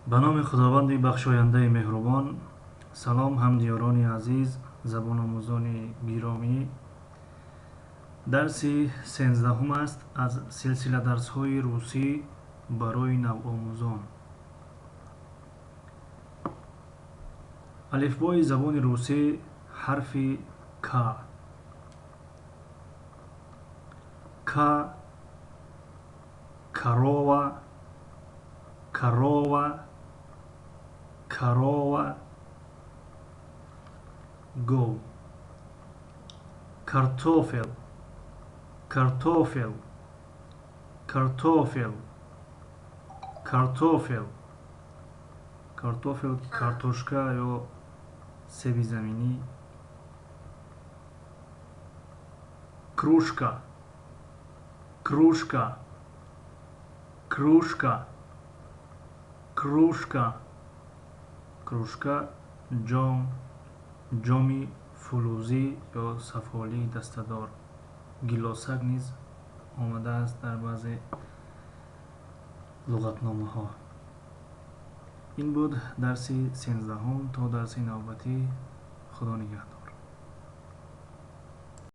Ба номи Худованди бахшояндаи меҳрубон. Салом, ҳамдиёрони азиз, забономӯзони гиромӣ. Дарси 13-ум аст аз силсила дарсҳои русӣ барои навомӯзон. Алифбои забони русӣ, ҳарфи К. К — корова, корова, корова, гов. Картофель, картофель, картофель, картофель. Картофель — картошка ё себи заминӣ. Кружка, кружка, кружка, кружка. Кружка — ҷом, ҷоми фулӯзӣ ё сафолии дастадор. Гилосак низ омадааст дар баъзе луғатномаҳо. Ин буд дарси 13-ум. То дарси навбатӣ, Худо нигаҳдор.